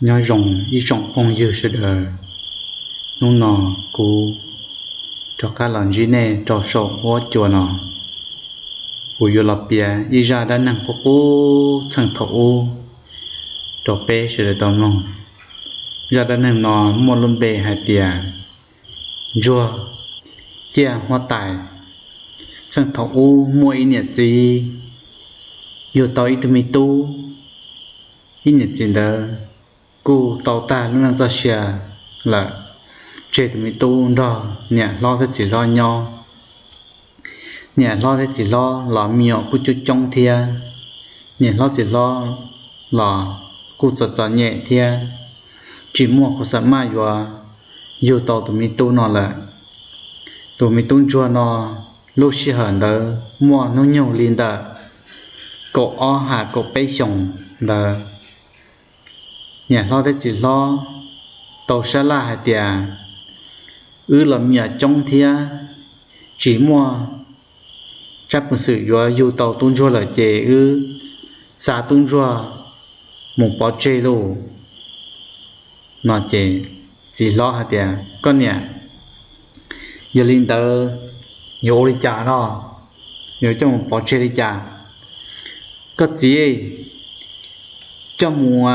Nyob zoo ib tsoom phooj ywg sawv daws, hnub no kuv rov qab los ntsib nej rau saum huab cua no. Kuv yuav los piav ib zaj dab neeg qub qub txheej thaum ub rau peb sawv daws tau mloog. Zaj dab neeg no muaj lub npe hais tias ntsuag ciaj huab tais. Txheej thaum ub muaj ib niam txiv yug tau ib tug me tub. Ib niam txiv ntawd kuj tau tag lub neej txoj sia lawm, tseg tus me tub nrog niam hlob thiab txiv hlob nyob. Niam hlob thiab txiv hlob los me nyuam kuj coob coob thiab. Niam hlob txiv hlob los kuj txom txom nyem thiab, tsis muaj khuv xam maj yuav yug tau tus me tub no lawm. Tus me tub ntsuag no lub sij hawm ntawd muaj hnub nyoog li ntawm kaum ob ha kaum peb xyoos ntawd. Niam hlob thiab txiv hlob tau sab laj hais tias wb los me nyuam coob thiab, tsis muaj tsab peev xwm yuav yug tau tub ntsuag lawm ces wb xa tub ntsuag mus pov tseg lauj. No ces txiv hlob hais tias, Koj niam, yog li ntawd yuav ua li cas no? Yuav coj mus pov tseg li cas? Koj txiv, coj mus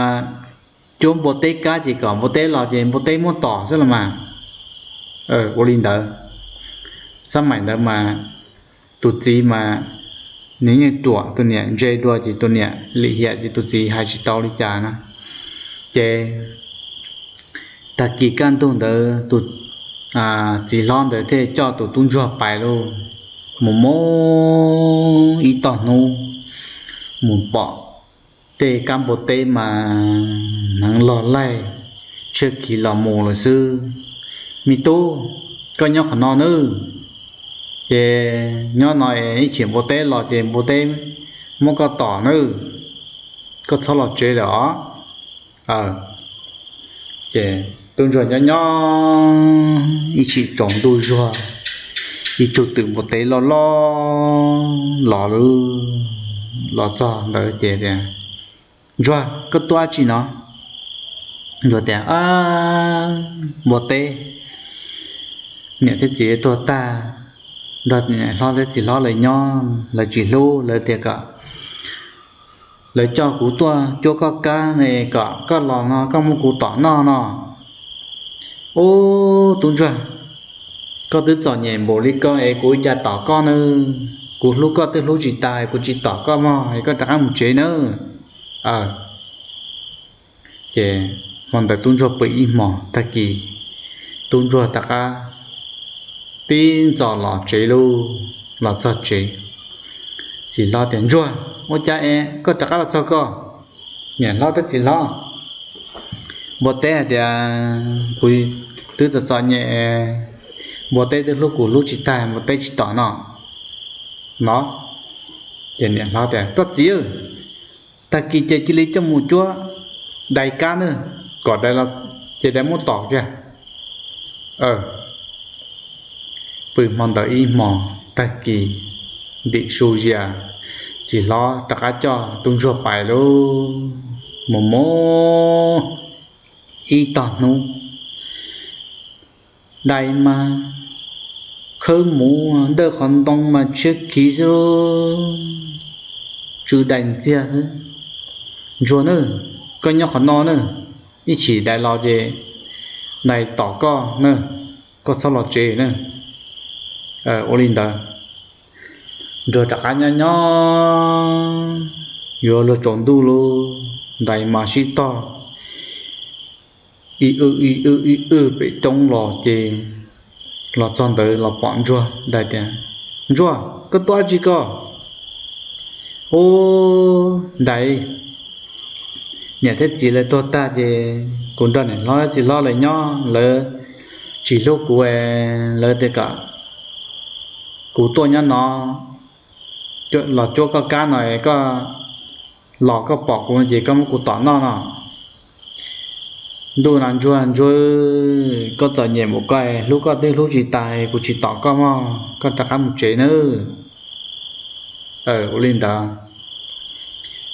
cuab npua teb kab ces kom npua teb los ces npua teb muab tom xwb los mas. Ua li ntawd, xab maim ntawd mas tus txiv mas nws yeej ruam, tus niam ntse dua ces tus niam lim hiam ces tus txiv hais tsis tau li cas na. Ces tag kis kaj ntug ntawd tus txiv hlob ntawd thiaj coj tus tub ntsuag pais lauj. Mus mus ib tog hnub, mus pom tej kab npua teb mas hneev log laig, tshiab khiv los mus lawm xwb. Me tub, koj nyob qhov no nawb, ces nyob no es ib chim npua teb los ces npua teb muab koj tom nawb, koj txhob los tsev lawm os. Ces tub ntsuag nyob nyob ib chim tsaus ntuj zuag, ib tug twm npua teb loj loj los lawm. Los txog ntawd ces tias, Ntsuag, koj tuaj dab tsi no? Ntsuag tias, Npua teb, niam thiab txiv tuag tag, nrog niam hlob thiab txiv hlob lawv nyob, lawv tsis hlub, lawv tias kom, lawv coj kuv tuaj cuab koj kab ne, kom koj los no koj muab kuv tom noj no. Ub, tub ntsuag, koj twb txom nyem npaum li ko es kuv ua cas tom koj nawb? Kuv hlub koj twb hlub tsis tas, kuv tsis tom koj mog, es koj rov qab mus tsev nawb. Ces hmo ntawd tub ntsuag pw ib hmos, tag kis tub ntsuag rov qab tib ntxos los tsev lauj. Los txog tsev, txiv hlob tias, Ntsuag, ua cas es koj rov qab los txog ko? Niam hlob thiab txiv hlob, npua teb hais tias kuv twb txom txom nyem, npua teb twb hlub kuv hlub tsis tag, npua teb tsis tom no. No ces niam hlob tias, Koj txiv, tag kis ces cia li coj mus cuab dai kab nawb, kom dai los ces dai muab tom kiag. Pw hmo ntawd ib hmos, tag kis ntim su zias, txiv hlob rov qab coj tub ntsuag pais lauj. Mus mus ib tog hnub, dai mas khawb muv, dawj qhov ntoo mas tshiab khiv xwb, tsw dais ntxiag xwb. Ntsuag na, koj nyob qhov no na, ib chim dais los ces dais tom koj na, koj txhob los tsev na. Ua li ntawd, ntsuag rov qab nyob nyob, yuav luag tsaus ntuj lauj, dais mas sib tog ib w ib w ib w pem roob los ces los txog ntawd los pom ntsuag, dais tias, Ntsuag, koj tuaj dab tsi ko? Ub, dais, niam thiab txiv lawv tuag tag ces kuv nrog niam hlob txiv hlob lawv nyob, lawv tsis hlub kuv, lawv tias kom kuv tuaj nyob no los cuab koj kab no, koj los koj pom kuv no ces koj muab kuv tom noj no. Ntuj no ntsuag ntsuag, koj txom nyem npaum ko, hlub koj twb hlub tsis tas, kuv tsis tom koj mog, koj rov qab mus tsev nawb. Ua li ntawd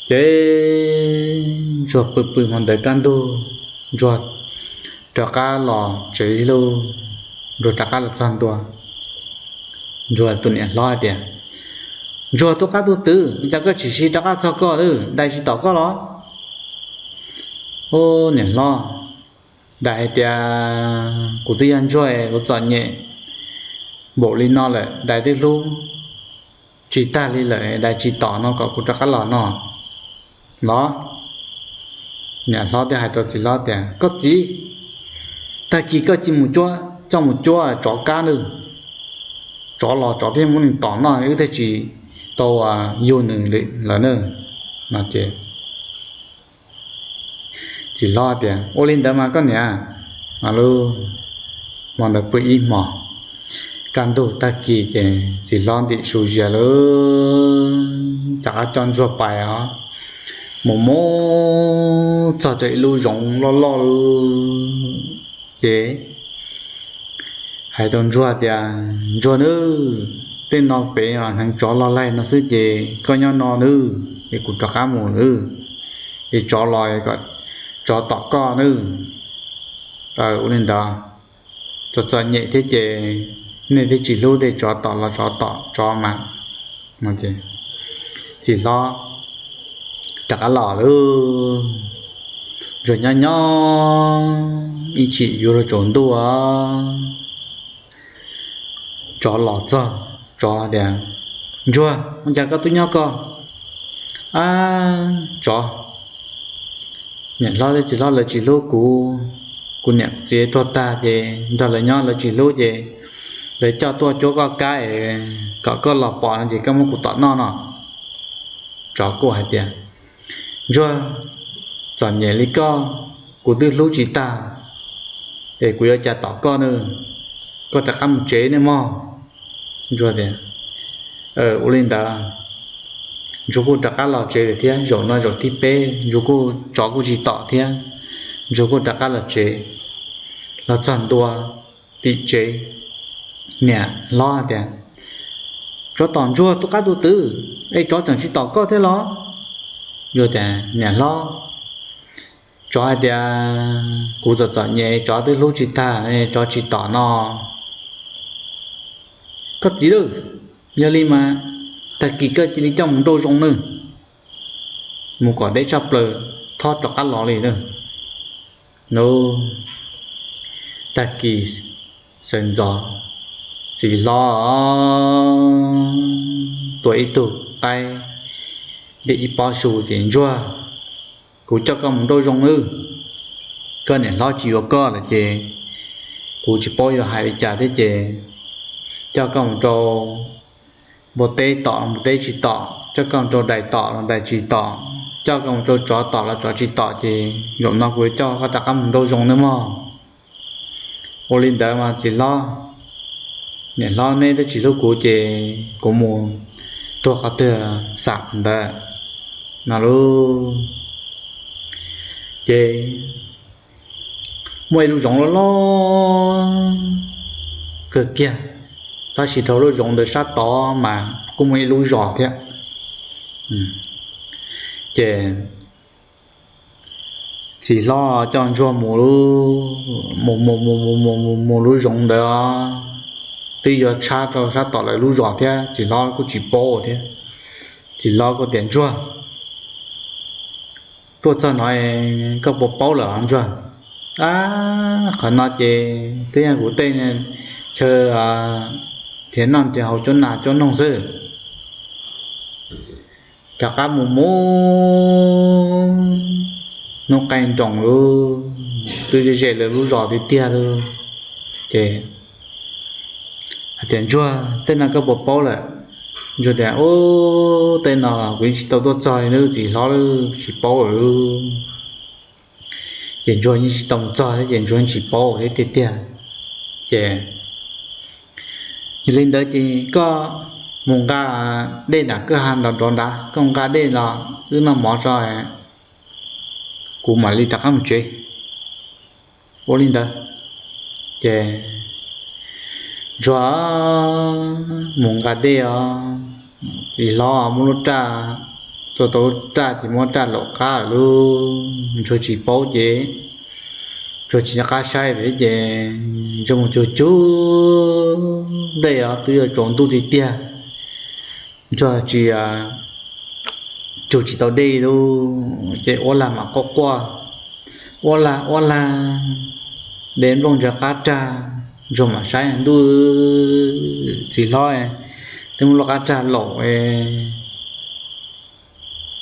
ces ntsuag pw pw hmo ntawd kaj ntug, Ntsuag rov qab los tsev lug, Ntsuag rov qab los txog ntua, Ntsuag tus niam hlob hais tias, Ntsuag tub qab tub twg, cas koj tsis sib rov qab txog koj lawm, dais tsis tom koj los? Ub, niam hlob, dais hais tias kuv twb yog Ntsuag, kuv txom nyem npaum li no lawm, dais twb hlub tsis tag li lawm, dais tsis tom no kom kuv rov qab los no los? Niam hlob thiaj hais rau txiv hlob tias, Koj txiv, tag kis koj cia mus cuab, coj mus cuab tsov kab nawb, tsov los tsov thiaj muab nws tom noj, wb thiaj tsis tau yug nws lawm na. No ces txiv hlob tias, Ua li ntawd mas koj niam. Lub hmo ntawd pw ib hmos, kaj ntug tag kis ces txiv hlob ntim su zias lawm, rov qab coj Ntsuag pais os, mus mus txog rau ib lub zoov loj loj lawm ces hais rau Ntsuag tias, Ntsuag nawb, tej no pem hneev tsov loj laig no xwb ces koj nyob no nawb, es kuv rov qab mus nawb, es tsov los kom tsov tom koj nawb. Ua li ntawd, txom txom nyem thiab ces nej twb tsis hlub, tej tsov tom los tsov tom tsov mas. Txiv hlob rov qab los lawm, Ntsuag nyob nyob ib chim yuav luag tsaus ntuj, tsov los txog, tsov tias, Ntsuag, ua cas koj twb nyob koj? Ab, tsov, niam hlob thiab txiv hlob lawv tsis hlub kuv, kuv niam txiv tuag tag ces nrog lawv nyob lawv tsis hlub ces lawv coj tuaj cuab koj kab es kom koj los pom no ces koj muab kuv tom noj no. Tsov kuj hais tias, Ntsuag, txom nyem li koj, kuv twb hlub tsis tag, es kuv yuav cas tom koj na, koj rov qab mus tsev nawb mog. Ntsuag tias, Ua li ntawd. Ntsuag kuj rov qab los tsev lawm thiab, zaum no zaum thib peb Ntsuag kuj, tsov kuj tsis tom thiab, Ntsuag kuj rov qab los tsev. Los txog ntua tim tsev, niam hlob hais tias, Tsov tom Ntsuag tub qab tub twg es tsov tseem tsis tom koj thiab los? Ntsuag tias, Niam hlob, tsov hais tias kuv txom txom nyem, tsov twb hlub tsis tag, tsov tsis tom no. Koj txiv lawm, yog li mas tag kis koj cia li coj mus nrauj zoo nawb, mus kom deb tshaj plaws, txhob rov qab los li nawb. Tag kis sawv ntxov, txiv hlob tua ib tug qaib, ntim ib pob su ces, Ntsuag, kuv coj koj mus nrauj zoo nawb, koj niam hlob tsis yuav koj lawm ces kuv tsis paub yuav hais li cas thiab ces coj koj mus rau npua teb tom los npua teb tsis tom, coj koj mus rau dais tom los dais tsis tom, coj koj mus rau tsov tom los tsov tsis tom ces zaum no kuv yuav coj koj rov qab mus nrauj zoo nawb mog. Ua li ntawd mas txiv hlob, niam hlob, neb twb tsis hlub kuv ces kuv mus tuag qhov twg xam qhov ntawd no lauj. Ces muaj ib lub zoov loj loj kawg kiag, tab sis dhau lub zoov ntawd sab tod mas kuj muaj ib lub zos thiab. Ces txiv hlob coj Ntsuag mus, mus mus mus mus mus mus mus lub zoov ntawd, twb yuav tshab rau sab tom lawv lub zos thiab, txiv hlob kuj tsis paub thiab. Txiv hlob kuj tias, Ntsuag, tuaj txog no koj puas paub lawm Ntsuag? Ab, qhov no ces twb yog kuv tej chaw nrhiav noj nrhiav haus cuab nas cuab noog xwb. Rov qab mus mus hnub qaij nroos lawm, twb ze ze lawv lub zos tiag tiag lawm. Ces hais tias, Ntsuag, tej no koj puas paub lawm? Ntsuag tias, Ub, tej no kuv yeej tsis tau tuaj txog li nawb txiv hlob, tsis paub lawm. Ces Ntsuag yeej tsis tau mus txog thiab ces Ntsuag yeej tsis paub thiab tiag tiag. Ces yog li ntawd ces koj mus nqa dej nram kwj ha nrov nrov nrad, koj nqa dej los wb noj mov tso, kuv mam li rov qab mus tsev. Ua li ntawd ces Ntsuag mus nqa dej os, txiv hlob muab lub raj, tua tau lub raj ces muab raj laum qab lawm lauj. Ntsuag tsis paub ces Ntsuag tsis nco qab saib li ces Ntsuag mus cug cug dej os twb yuav tsaus ntuj tiag tiag, Ntsuag tsis cug tsis tau dej li ces ua lag mam quaj quaj, ua lag ua lag, dej nplooj ntshai qab rag, Ntsuag mam saib ntuj, txiv hlob twb muab lub qab rag laum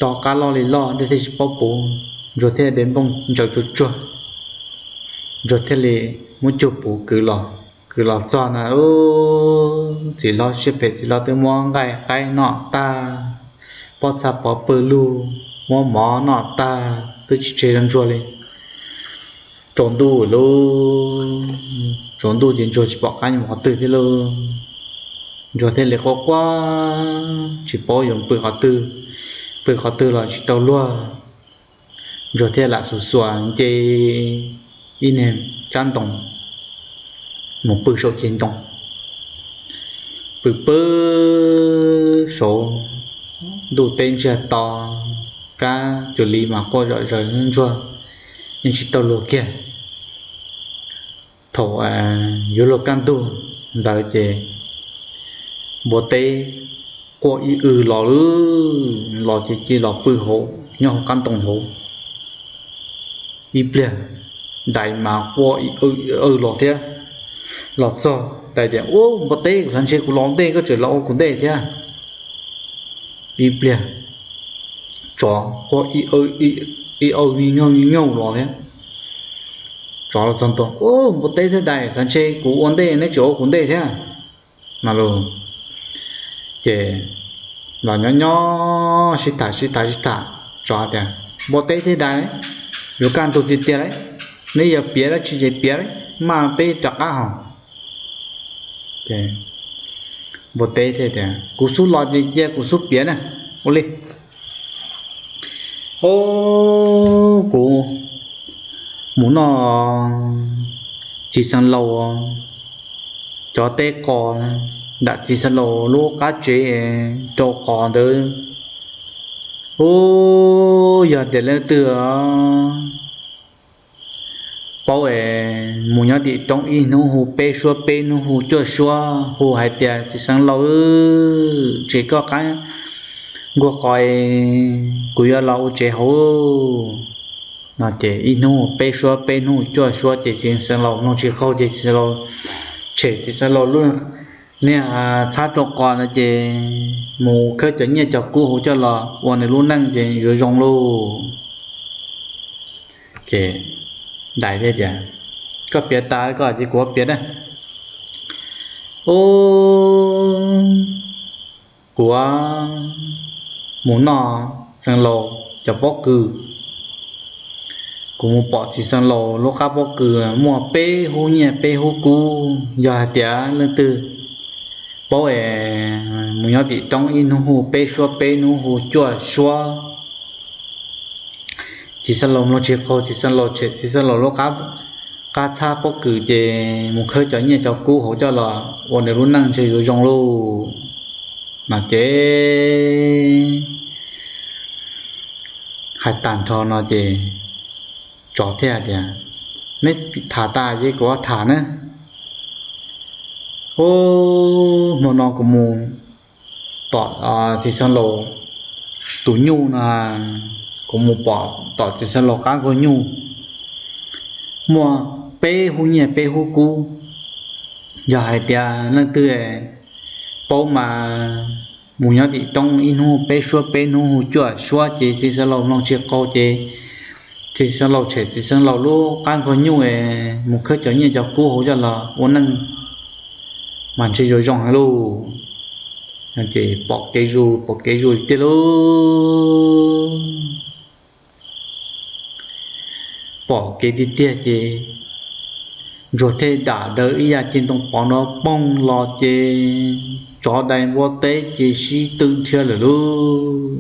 to qab loj li loj dej thiaj tsis paub puv, Ntsuag thiaj de nplooj ntsaws tsuag tsuag, Ntsuag thiaj li muab cug puv kwv los. Kwv los txog na, txiv hlob siab phem, txiv hlob twb muab nqaij qaib noj tag, pob txha pov pawg lug muab mov noj tag twb tsis tseg rau Ntsuag li. Tsaus ntuj lauj, tsaus ntuj ces Ntsuag tsis pom qab yuav mus qhov twg thiab lauj. Ntsuag thiaj li quaj quaj tsis paub yuav pw qhov twg, pw qhov twg los tsis tau luag. Ntsuag thiaj lam xuas xuas nce ib niag kab ntoo mus pw saum ceg ntoo. Pw pw saud ntuj teb ntsiag to, kab cuag li mas quaj zom zaws, Ntsuag yeej tsis tau luag kiag. Thaum yuav luag kaj ntug ntawd ces npua teb quaj ib w los lawm, los ces cia los pw hauv nyob hauv qab ntoo hauv. Ib pliag dais mas quaj ib w los thiab. Los txog dais tias, Ub, npua teb, kuv xav ntshe kuv los ntej koj tseem los ua kuv ntej thiab. Ib pliag tsov quaj ib w nyuj nyuj los thiab. Tsov los txog ntua, Ub, npua teb thiab dais, xav ntshe kuv ua ntej neb tseem ua kuv ntej thiab. Mas los ces los nyob nyob sib tham sib tham sib tham, tsov tias, Npua teb thiab dais, yuav kaj ntug tiag tiag lauj, neb yuav piav dab tsi ces piav lauj, maj peb rov qab hos. Npua teb thiaj tias, Kuv xub los ces cia kuv xub piav na. Ua li, Ub, kuv mus noj txiv xeev laus cov teb qos nram txiv xeev laus lub qab tsev rau qos ntawd. Ub, yog tias leej twg paub es mus nyob tim roob ib hnub hu peb suab, peb hnub hu cuaj suab, hu hais tias, Txiv xeev laus, tseg koj qab nkuaj qos, kuv yuav los ua tsev hauv. No ces ib hnub hu peb suab, peb hnub hu cuaj suab ces txiv xeev laus mloog tsis qaug ces txiv xeev laus tshem txiv xeev laus lub niag txhab rau qos no ces mus khawb cov nyiaj cov kub hauv coj los ua nws lub neej ces yuav zoo lauj. Ces dais thiaj tias, Koj piav tas koj ces kuv piav na. Ub, kuv mus noj xeev laus cov pob kws, kuv mus pom txiv xeev laus lub qab pob kws muaj peb hub nyiaj peb hub kub. Yog hais tias leej twg paub es mus nyob tim roob ib hnub hu peb suab, peb hnub hu cuaj suab, txiv xeev laus mloog tsis qaug, txiv xeev laus tshem txiv xeev laus lub qab txhab pob kws ces mus khawb cov nyiaj cov kub hauv coj los ua nws lub neej ntshe yuav zoo lauj. No ces hais tag nrho no ces tsov thiaj hais tias, Neb tham tas ces kuv tham na. Ub, hmo no kuv mus tom txiv xeev laus tus nyuj no, kuv mus pom tom txiv xeev laus qab nkuaj nyuj muaj peb hub nyiaj peb hub kub. Yog hais tias leej twg paub mas mus nyob tim roob ib hnub peb suab, peb hnub hu cuaj suab ces txiv xeev laus mloog tsis qaug ces txiv xeev laus tshem txiv xeev laus lub qab nkuaj nyuj es mus khawb cov nyiaj cov kub hauv coj los ua neej mas ntshe yuav zoo heev lauj. Ces pom kev zus, pom kev zus tiag lauj. Pom kev tiag tiag ces ntsuag thiaj dam daws ib yav ceg ntoo pov no poog los ces tsov dais npua teb ces sib tw dhia lawm lauj.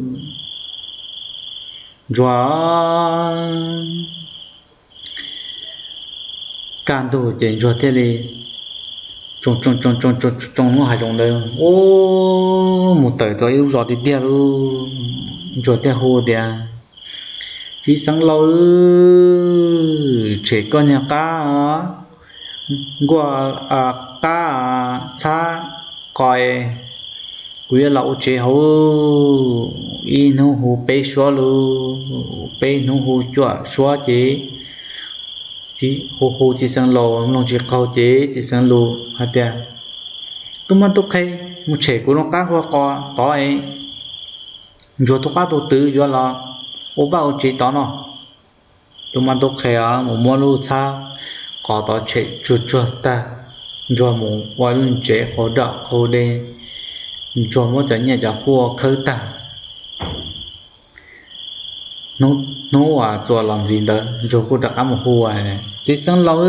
Ntsuag kaj ntug ces ntsuag thiaj li tsoo tsoo lub hav zoov ntawd ub mus tawm rau ib lub zos tiag tiag lauj. Ntsuag thiaj hu tias, Txiv xeev laus, tshem koj niag qab, nkuaj qab txhab qos, kuv yuav los ua tsev hauv. Ib hnub hu peb suab lus, peb hnub hu cuaj suab ces hu hu Txiv Xeev Laus mloog tsis qaug ces Txiv Xeev Laus hais tias, tub mab tub qhe, mus tshem kuv lub qab hu qos tod es ntsuag tus qab tus twg yuav los ua vaj ua tsev tod no. Tub mab tub qhe mus muab lub txhab qos tod tshem tsuag tsuag tag, ntsuag mus ua lub tsev qaug doj qaug de, ntsuag muab cov nyiaj cov kub khawb tag. Hnub uas txuas los ntxiv ntawd ntsuag kuj rov qab mus hu, Txiv Xeev Laus,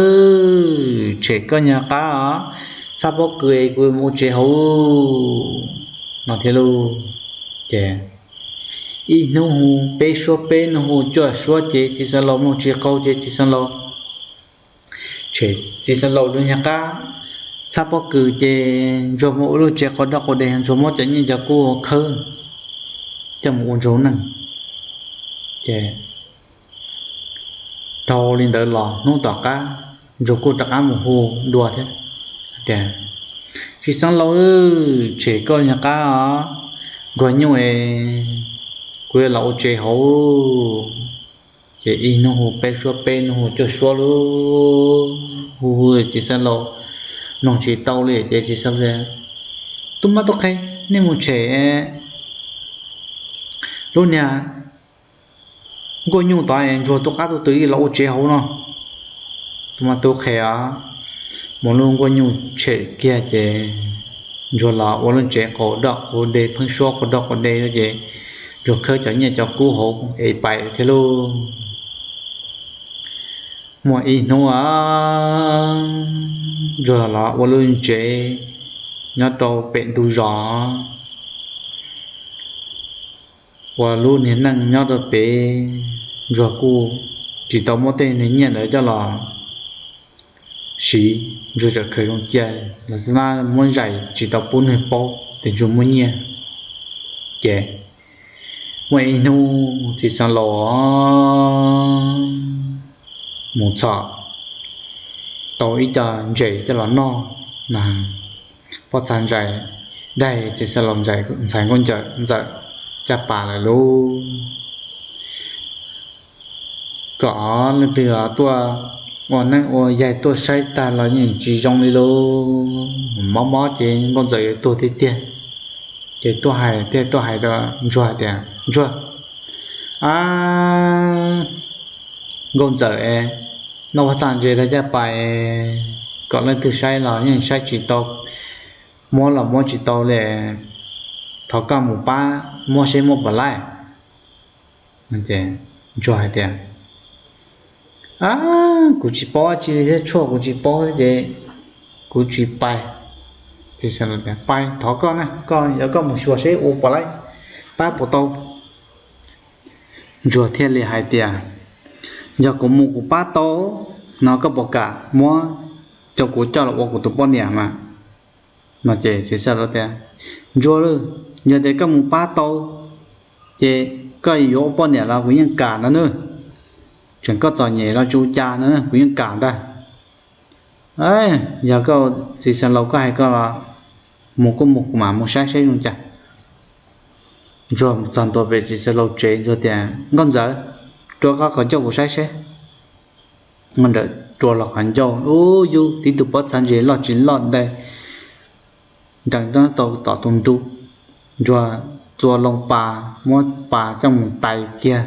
tshem koj niag qab os, txhab pob kws kuv mus ua tsev hauv no thiab lauj. Ces ib hnub hu peb suab, peb hnub hu cuaj suab ces Txiv Xeev Laus mloog tsis qaug ces Txiv Xeev Laus tshem Txiv Xeev Laus lub niag qab txhab pob kws ces ntsuag mus ua lub tsev qaug doj qaug de, ntsuag muab cov nyiaj cov kub khawb coj mus ua ntsuag neej. Ces dhau li ntawd los hnub tom qab ntsuag kuj rov qab mus hu dua thiab tias, Txiv Xeev Laus, tshem koj niag qab os, nkuaj nyuj es kuv yuav los ua tsev hauv. Ces ib hnub hu peb suab, peb hnub hu cuaj suab lauj, hu hu Txiv Xeev Laus mloog tsis tau li ces Txiv Xeev Laus, tub mab tub qhe, nej mus tshem lub niag nkuaj nyuj tod es ntsuag tus qab tus twg los ua tsev hauv no. Tub mab tub qhe os, mus lub nkuaj nyuj tshem kiag ces ntsuag los ua lub tsev qaug doj qaug de, pheeb suab qaug doj qaug de ces ntsuag khawb cov nyiaj cov kub hauv es pais thiab lauj. Muaj ib hnub ntsuag los ua lub tsev nyob rau pem ntug zos, ua lub niag neej nyob rau pem, ntsuag kuj tsis tau muab tej niag nyiaj ntawd coj los siv, ntsuag tseem khaws zoo cia los xwb na, muab zais tsis tau pub neeg paub tias ntsuag muaj nyiaj. Ces muaj ib hnub Txiv Xeev Laus mus txhom tau ib co ntses coj los noj na, pob txha ntses daig Txiv Xeev Laus ntxhais Nkauj Ntxawm caj pas lawm lauj. Kom leej twg tuaj ua neeb ua yaig tuaj saib tag los yeej tsis zoo li lauj. Mob mob ces Nkauj Ntxawm yuav tuag tiag tiag. Ces tuaj hais thiaj tuaj hais rau Ntsuag tias, Ntsuag, a, Nkauj Ntxawm es noj pob txha ntses rau caj pas, kom leej twg saib los yeej saib tsis tau, muab los muab tsis tau li. Thov koj mus pab muab seb muaj puas laib. Ntsuag hais tias, a, kuv tsis paub dab tsi li thiab, tshuaj kuv tsis paub thiab ces kuv tsis pais. Pais, thov koj na, koj yog koj mus xyuas seb ua puas laib, pab puas tau. Ntsuag thiaj li hais tias, yog kuv mus kuv pab tau no koj puas kam muab rau kuv coj los ua kuv tus poj niam mas? No ces Txiv Xeev Laus tias, Ntsuag, yog tias koj mus pab tau ces koj yuav ua poj niam los kuv yeej kam ntag nawb. Tseem koj txom nyem los tsis ua cas no kuv yeej kam ntag. Yog koj Txiv Xeev Laus koj hais koj los mus kuj mus, kuv mam mus saib seb zoo cas. Ntsuag txog ntua pem Txiv Xeev Laus tsev, Ntsuag tias, Nkauj Ntxawm, rua qab qhov ncauj kuv saib seb. Nkauj Ntxawm rua los qhov ncauj, ub, yug tib tug pob txha ntses loj tsis loj ntawd nrees nyob rau tom tus nruj. Ntsuag txua loo pas, muab pas coj mus tais kiag,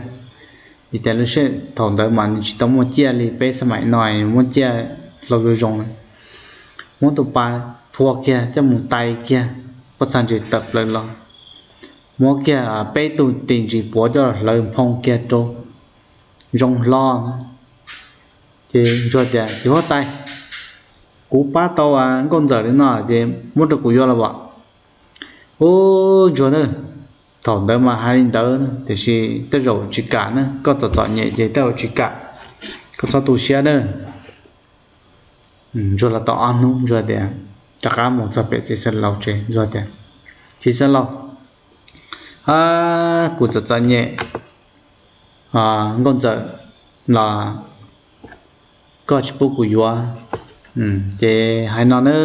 vim tias lub sij hawm thaum ntawd mas nws tsis tau muaj ciaj li peb xab maim no muab ciaj hlau zoo zoo. Muab tus pas phua kiag coj mus tais kiag, pob txha ntses tawm plaws los. Muab kiag peb tug tis ntsis puav coj los hlawv nphoo kiag rau zoo hlo. Ces Ntsuag tias, Txiv huab tais, kuv pab tau Nkauj Ntxawm li no ces muab rau kuv yuav los as. Ub, Ntsuag na, thaum ntawd mas hais li ntawd tiam sis tej zaum tsis kam na, koj txom txom nyem ces tej zaum tsis kam, koj txhob tu siab na. Ntsuag los tau ob hnub Ntsuag tias, rov qab mus txog pem Txiv Xeev Laus tsev, Ntsuag tias, Txiv Xeev Laus, kuv txom txom nyem, Nkauj Ntxawm los koj tsis pub kuv yuav. Ces hais no na,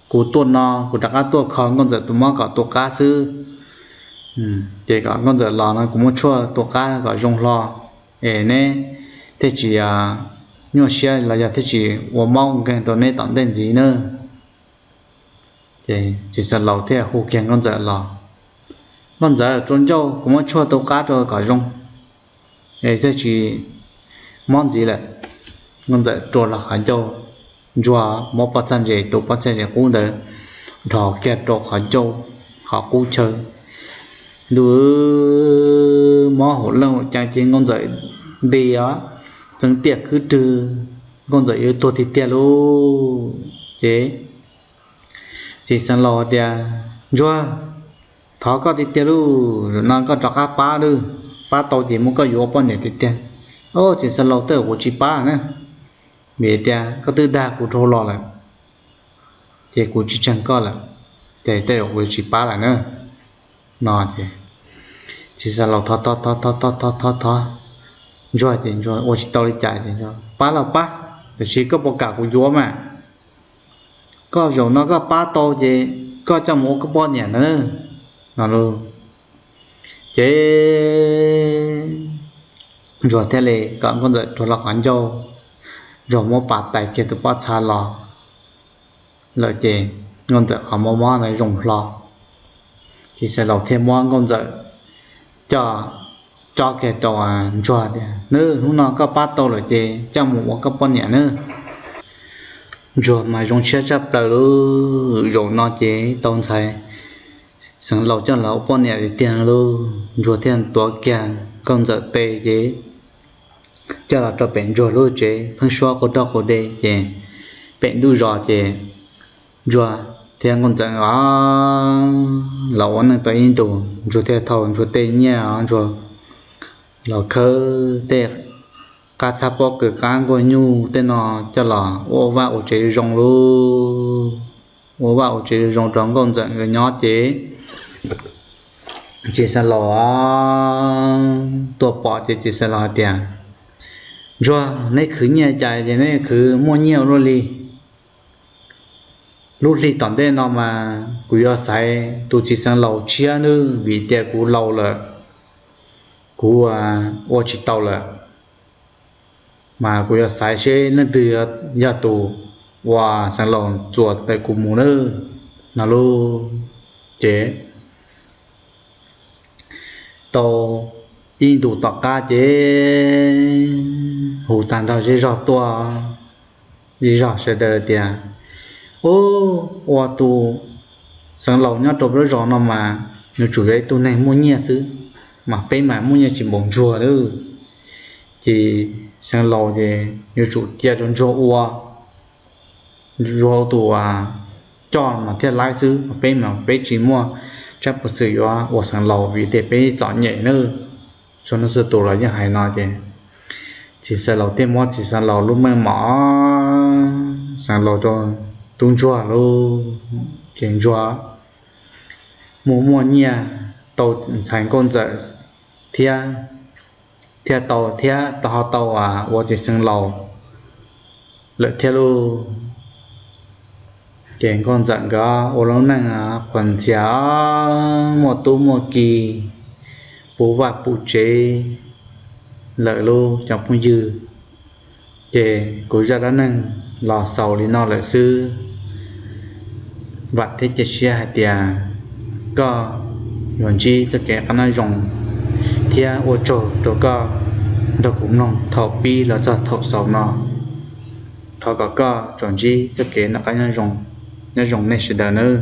kuv tuaj no kuv rov qab tuaj kho nkauj ntxawm tus mob kom tu qab xwb. Ces kom nkauj ntxawm los no kuv muab tshuaj tu qab kom zoo hlo, es neb thiaj tsis nyuaj siab los yog thiaj tsis ua mob nkeeg rau neb tom ntej ntxiv na. Ces txiv xeev laus thiaj hu kiag nkauj ntxawm los, nkauj ntxawm rua ncauj kuv muab tshuaj tu qab rau kom zoo, es thiaj tsis mob ntxiv lawm. Nkauj ntxawm rua hlo qhov ncauj, ntsuag muab pob txha ntses, tus pob txha ntses qub ntawd dhos kiag rau qhov ncauj, qhov qub chaw. Ntuj, mob hauv leej hauv cai ces nkauj ntxawm nti os, txeev tiam khwb rwg, nkauj ntxawm yuav tuag tiag tiag lauj. Ces txiv xeev laus tias, ntsuag, thov koj tiag tiag lauj, zaum no koj rov qab pab lauj, pab tau ces muab koj yuav ua poj niam tiag tiag. Au, txiv xeev laus, tej zaum kuv tsis pab na, vim tias koj twb dag kuv dhau los lawm, ces kuv tsis tseeg koj lawm, ces tej zaum kuv tsis pab lawm na. No ces txiv xeev laus thov thov thov thov thov thov, ntsuag ces ntsuag ua tsis tau li cas ces, pab los pab, tiam sis koj puas kam kuv yuav mas? Koj zaum no koj pab tau ces koj coj mus ua koj poj niam na, no lauj. Ces ntsuag thiaj li kom nkauj ntxawm rua hlo qhov ncauj, ntsuag muab pas tais kiag tus pob txha los lawm ces nkauj ntxawm qhov mob mob ntawd zoo hlo. Txiv xeev laus thiaj muab nkauj ntxawm coj, cob kiag rau ntsuag tias, nws, hnub no koj pab tau lawm ces coj mus ua koj poj niam nawb. Ntsuag mas zoo siab tshaj plaws lauj, zaum no ces tau ntxhais xeev laus coj los ua poj niam tiag tiag lauj. Ntsuag thiaj tuav kiag nkauj ntxawm tes ces coj los rau pem ntsuag lub tsev pheeb suab quas roj quas de ces pem ntuj zos ces ntsuag thiab nkauj ntxawm los ua neej tau ib ntus, ntsuag thiaj thau ntsuag tej nyiaj, ntsuag los khawb tej qab txhab pob kws qab nkuaj nyuj tej no coj los ua vaj ua tsev zoo lauj. Ua vaj ua tsev zoo rau nkauj ntxawm nkawd nyob ces txiv xeev laus tuaj pom ces txiv xeev laus hais tias, ntsuag, neb khwv nyiaj cas ces neb khwv muaj nyiaj ua luaj li. Lub hli tom ntej no mas kuv yuav xaiv tus txiv xeev laus tshiab nawb, vim tias kuv laus lawm, kuv ua tsis tau lawm, mas kuv yuav xaiv seb leej twg yog tus uas xeev laus txuas ntawm kuv mus nawb, no lauj. Ces tau ib ntus tom qab ces hu tag nrho zej zog tuaj, zej zog sawv daws tias, ub, ua tus xeev laus nyob rau lub zos no mas yuav tsum yog ib tug neeg muaj nyiaj xwb, mas peb mas muaj nyiaj tsis npaum ntsuag lawm. Ces xeev laus ces yuav tsum cia rau ntsuag ua, ntsuag ua tus coj mas thiaj laib xwb, peb mas peb tsis muaj tsab puas xwm yuav ua xeev laus vim tias peb txom nyem nawb. Txhua leej txhua tus los yeej hais no ces txiv xeev laus thiaj muab txiv xeev laus lub meej mom, xeev laus rau tub ntsuag lauj. Ces ntsuag muaj muaj nyiaj tau ntxhais nkauj ntxawm thiab, thiaj tau thiab tau ho tau ua txiv xeev laus lawm thiab lauj. Ces nkauj ntxawm nkawd ua lub neej qhuas ntxhias, muaj tub muaj ki, puv vaj puv tsev lawm lauj cov phooj ywg. Ces kuv zaj dab neeg los xaus li no lawm xwb. Vam thiab cia siab hais tias koj yuav ntsib txoj kev qab nyob zoo thiab ua tsaug rau koj nrog kuv mloog thaum pib los txog thaum xaus no. Thov kom koj tsuas ntsib txoj kev noj qab nyob zoo, nyob zoo nej sawv daws nawb.